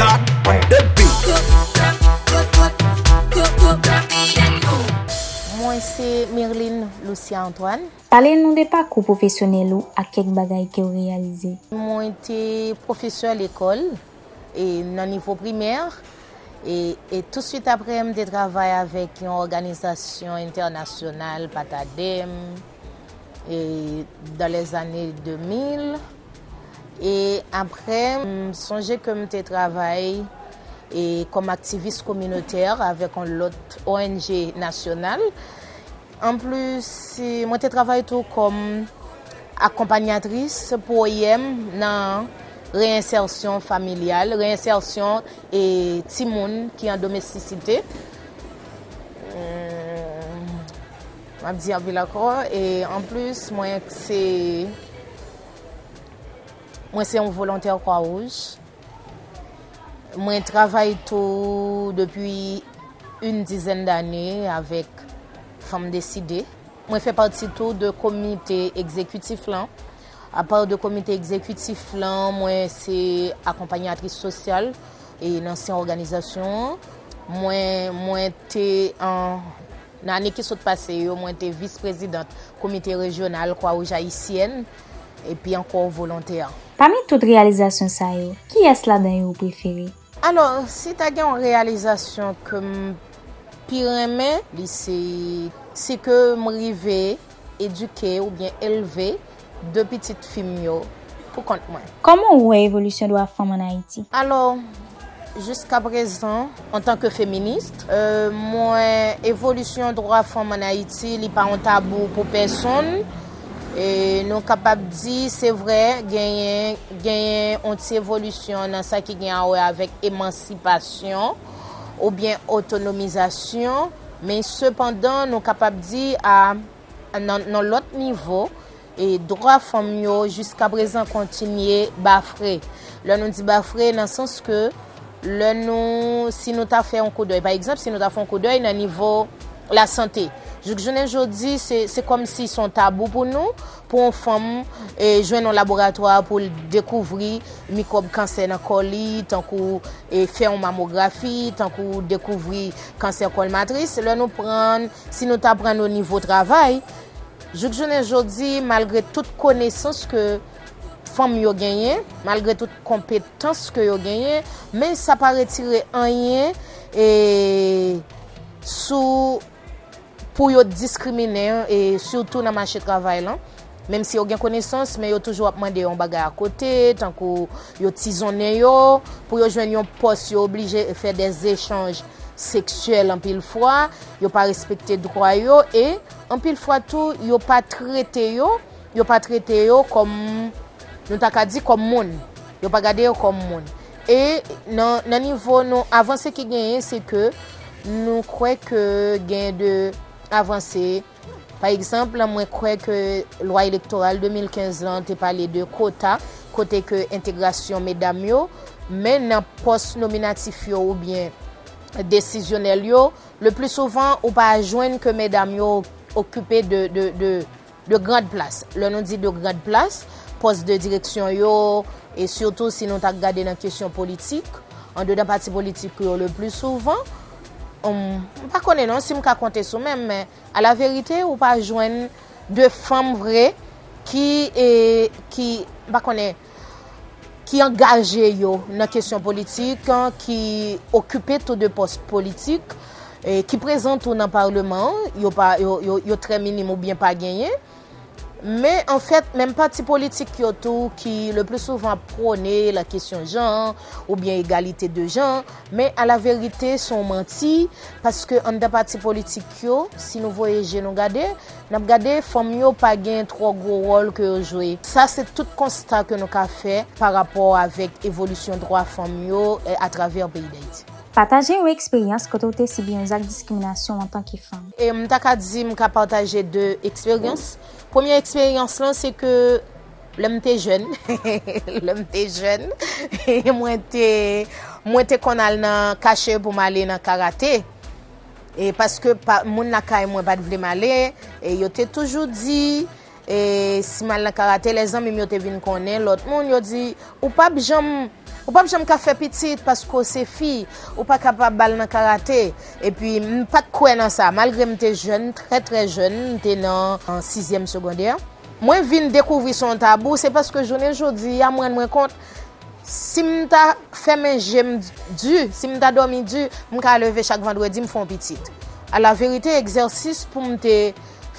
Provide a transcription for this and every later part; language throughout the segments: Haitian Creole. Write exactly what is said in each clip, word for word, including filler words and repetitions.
Hot on the beat. Mwen se Mirline Lucia Antoine. Pale nou de pakou pwofesyonèl ou ak kèk bagay ke w reyalize. Mwen te pwofesè lekòl e nan nivo primè e, e touswit apre m te travay avèk yon òganizasyon entènasyonal, Patadem, e dans les années deux mille. E apre, m sonje ke m te travay e kòm aktivis kominotè avèk yon lòt O N G nasyonal. Anplis, mwen te travay tou kòm akonpanyatris pou O I M nan reyensèsyon familyal, reyensèsyon e timoun ki an domestisite. Hmm, m ap di anpil ankò. E anplis, mwen se, mwen se yon volontè Kwa Wouj. Mwen travay tou depi une dizaine d'années avèk Fanm Deside. Mwen fè pati tou de komite egzekitif lan. Apa de komite egzekitif lan, mwen se akonpanyatris sosyal e nan sen òganizasyon an. Mwen, mwen te an Nan ane ki sot pase yo, mwen te vis prezidant Komite Rejyonal Kwa Wouj Ayisyèn, epi ankò volontè. Pami tout reyalizasyon sa yo, kiyès ladan yo ou prefere? Alò, si ta gen yon reyalizasyon ke m pi renmen, li se, se ke m rive edike oubyen elve de pitit fi m yo pou kont mwen. Kòman w wè evolisyon dwa fanm ann Ayiti? Alò, jiskaprezan, antanke feminis, e, mwen, evolisyon dwa fanm ann Ayiti, li pa yon tabou pou pèsonn. E nou kapab di, se vre, genyen, genyen yon ti evolisyon nan sa ki gen a wè avèk emansipasyon oubyen otonomizasyon, men sepandan, nou kapab di a, nan, nan lòt nivo, e dwa fanm yo jiskaprezan kontinye bafre. Lè nou di bafre, nan sans ke lè nou, si nou ta fè yon koudèy, pa egzanp, si nou ta fè yon koudèy nan nivo lasante, jouk jounen jodi, se, se kòmsi se yon tabou pou nou, pou yon fanm, e, jwenn yon laboratwa pou l dekouvri mikwòb kansè nan kò li, tankou, e, fè yon mamografi, tankou dekouvri kansè kòl matris. Lè nou pran, si nou ta pran o nivo travay, jouk jounen jodi, malgre tout konesans ke fanm yo genyen, malgre tout konpetans ke yo genyen, men sa pa retire anyen, e, sou pou yo diskriminen, e sitou nan mache travay lan. Menm si yo gen konesans, men yo toujou ap mande yon bagay akote, tankou yo tizonnen yo, pou yo jwenn yon pòs, yo oblije fè dè zechanj seksyèl anpil fwa, yo pa respekte dwa yo, e anpil fwa tou, yo pa trete yo, yo pa trete yo kòm, nou ta ka di, kòm moun. Yo pa gade yo kòm moun. E nan, nan nivo nou, avanse ki genyen, se ke nou kwè ke gen de avanse. Pa egzanp, mwen kwè ke lwa elektoral de mil kenz lan te pale de kota, kote ke entegrasyon medam yo, men nan pòs nominatif yo oubyen desizyonèl yo, le pli souvan, ou pa jwenn ke medam yo okipe de, de, de, de grande place. Lè nou di de grande place, pòs de direksyon yo, e sitou si nou ta gade nan kesyon politik, andedan pati politik yo le pli souvan, um, m pa konnen non si m ka konte sou men m, men alaverite, ou pa jwenn de fanm vre ki, e, ki, m pa konnen, ki angaje yo nan kesyon politik, ki okipe tou de pòs politik, e, ki prezan tou nan palman an, yo pa, yo, yo, yo trè minim oubyen pa genyen. Men, anfèt, menm pati politik yo tou ki le pli souvan ap pwone la kesyon jan oubyen egalite de jan, men alaverite, se yon manti, paske anndan pati politik yo, si nou voye je nou gade, n ap gade, fanm yo pa gen twò gwo wòl ke yo jwe. Sa se tout konsta ke nou ka fè pa rapò avèk evolisyon dwa fanm yo, e, atravè peyi Dayiti. Pataje yon eksperyans kote w te sibi yon zak diskriminasyon antanke fanm. E m ta ka di m ka pataje de eksperyans. Premye eksperyans lan, se ke lè m te jèn, lè m te jèn, mwen te, mwen te konn al nan kache pou m ale nan karate. E paske pa, moun lakay mwen pa t vle m ale, e yo te toujou di, e si m al nan karate, lè zanmi m yo te vin konnen, lòt moun, yo di, ou p ap janm Ou p ap janm ka fè pitit paske w se fi, ou pa kapab al nan karate. Epi, m pa t kwè nan sa, malgre m te jèn, trè, trè jèn, m te nan, an sizyèm segondè. Mwen vin dekouvri se yon tabou, se paske jounen jodi a, m rann mwen kont, si m ta fèmen je m di, si m ta dòmi di, m ka leve chak vandredi, m fè yon pitit. Alaverite, egzèsis pou m te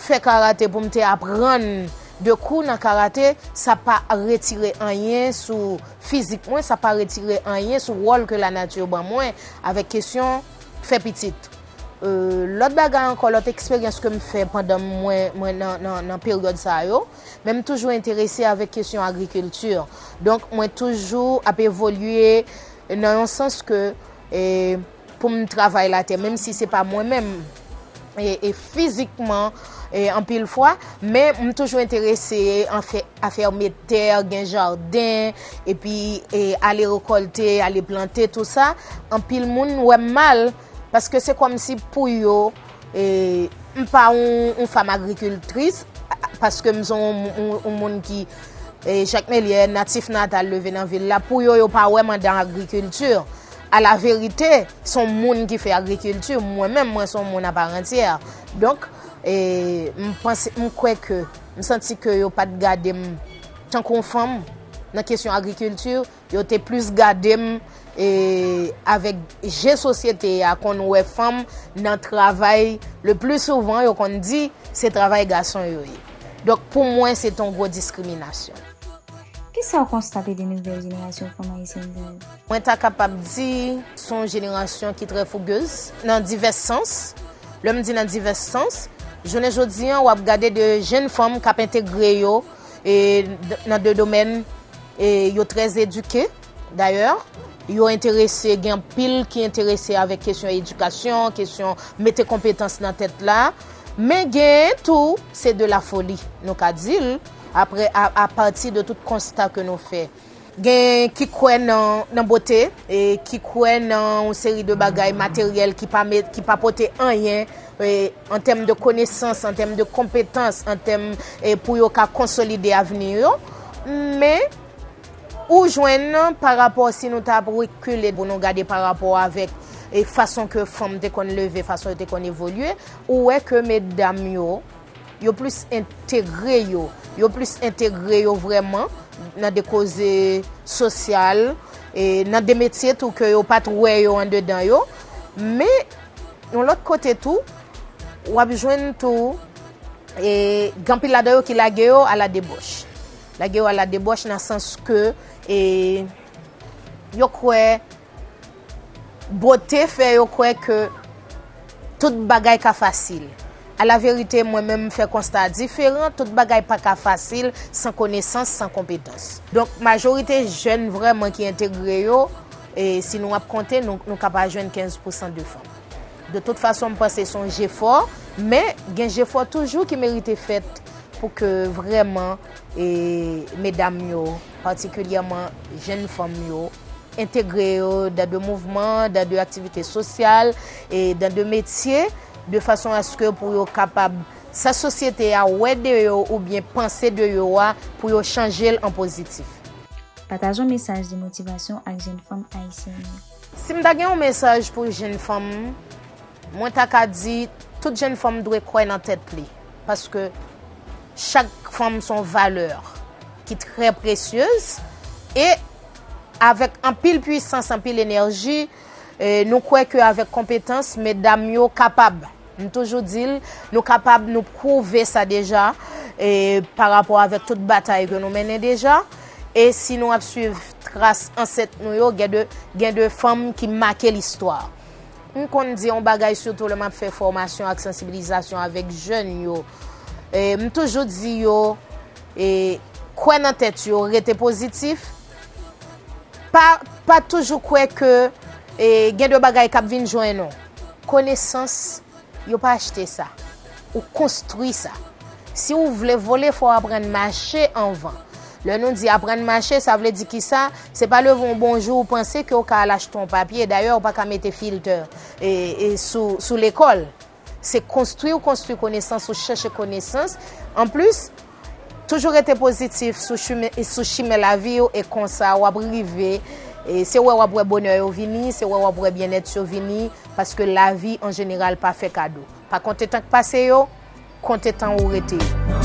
fè karate, pou m te aprann de kou nan karate, sa pa retire anyen sou fizik mwen, sa pa retire anyen sou wòl ke lanati ban mwen avèk kesyon fè pitit. Euh, lòt bagay ankò, lòt eksperyans ke m fè pandan mwen, mwen nan, nan, nan peryòd sa yo, men m toujou enterese avèk kesyon agrikilti. Donk, mwen toujou ap evolye nan yon sans ke, e, pou m travay latè, menm si se pa mwen menm, e, e fizikman, e anpil fwa, men m toujou enterese an fè, afè met tè, gen jaden, epi, e, ale rekòlte, ale plante, tou sa. Anpil moun wè m mal, paske se kòmsi pou yo, e, m pa yon, yon fanm agrikiltris, paske m se yon, yon, yon moun ki, e, Jakmelyè, natif natal, leve nan vil la. Pou yo, yo pa wè m andan agrikilti. Alaverite, se yon moun ki fè agrikilti, mwen menm, mwen se yon moun aparantyè. Donk, e, m panse, m kwè ke, m santi ke yo pa t gade m tankou yon fanm nan kesyon agrikilti, yo te plis gade m, e, avèk je sosyete a konn wè fanm nan travay, le pli souvan, yo konn di, se travay gason yo ye. Donk, pou mwen, se te yon gwo diskriminasyon. Kisa w konstate de nouvèl jenerasyon fanm ayisyèn sa yo? Mwen ta kapab di, se yon jenerasyon ki trè fougez, nan divès sans. Lè m di nan divès sans, jounen jodi a, w ap gade de jèn fanm k ap entegre yo, e, d-, nan de domèn, e, yo trè edike, dayè. Yo enterese, gen anpil ki enterese avèk kesyon edikasyon, kesyon mete konpetans nan tèt la. Men gen tou, se de la foli, nou ka di l, apre, a, apati de tout konsta ke nou fè. Gen ki kwè nan, nan bote, e ki kwè nan yon seri de bagay materyèl ki pa met, ki pa pote anyen, e, an tèm de konesans, an tèm de konpetans, an tèm, e, pou yo ka konsolide avni yo. Men, ou jwenn pa rapò, si nou ta ap rekile pou nou gade pa rapò avèk, e, fason ke fanm te konn leve, fason yo te konn evolye, ou wè ke medam yo, yo plis entegre yo, yo plis entegre yo vrèman nan de koze sosyal, e nan de metye tou ke yo pa t wè yo andedan yo. Men, yon lòt kote tou, w ap jwenn tou, e, gen anpil ladan yo ki lage yo aladebòch. Lage yo aladebòch nan sans ke, e, yo kwè bote fè yo kwè ke tout bagay ka fasil. Alaverite, mwen menm, m fè konsta diferan, tout bagay pa ka fasil san konesans, san konpetans. Donk, majorite jèn vrèman ki entegre yo, e si nou ap konte, nou, nou ka pa jwenn kenz pousan de fanm. De tout fason, m panse se yon jefò, men gen jefò toujou ki merite fèt pou ke vrèman, e, medam yo, patikilyèman jèn fanm yo, entegre yo dan de mouvman, dan de aktivite sosyal, e dan de metye, de fason aske pou yo kapab, sa sosyete a wè de yo oubyen panse de yo a, pou yo chanje l an pozitif. Pataje yon mesaj de motivasyon ak jèn fanm ayisyèn yo. Si m ta gen yon mesaj pou jèn fanm, mwen ta ka di, tout jèn fanm dwe kwè nan tèt li. Paske chak fanm se yon valè ki trè presyez. E avèk anpil pwisans, anpil enèji, e nou kwè ke avèk konpetans, medam yo kapab. M toujou di l, nou kapab, nou pwouve sa deja, e pa rapò avèk tout batay ke nou mennen deja. E si nou ap swiv tras ansèt nou yo, gen de, gen de fanm ki make listwa. M konn di yon bagay, sitou lè m ap fè fòmasyon ak sansibilizasyon avèk jèn yo. E, m toujou di yo, e, kwè nan tèt yo, rete pozitif. Pa, pa toujou kwè ke, e, gen de bagay k ap vin jwenn ou. Konesans, yo pa achte sa. Ou konstwi sa. Si w vle vole, fò w aprann mache anvan. Lè nou di aprann mache, sa vle di kisa? Se pa leve yon bon jou ou panse ke w ka al achte yon papye. Dayè, ou pa ka mete filtè, e, e sou, sou lekòl. Se konstwi, ou konstwi konesans, ou chèche konesans. Anplis, toujou rete pozitif sou chimen, sou chimen lavi w, e konsa w ap rive, E se wè w ap wè bonè yo vini, se wè w ap wè byennèt yo vini, paske lavi an jeneral pa fè kado. Pa konte tan k pase yo, konte tan ou rete yo.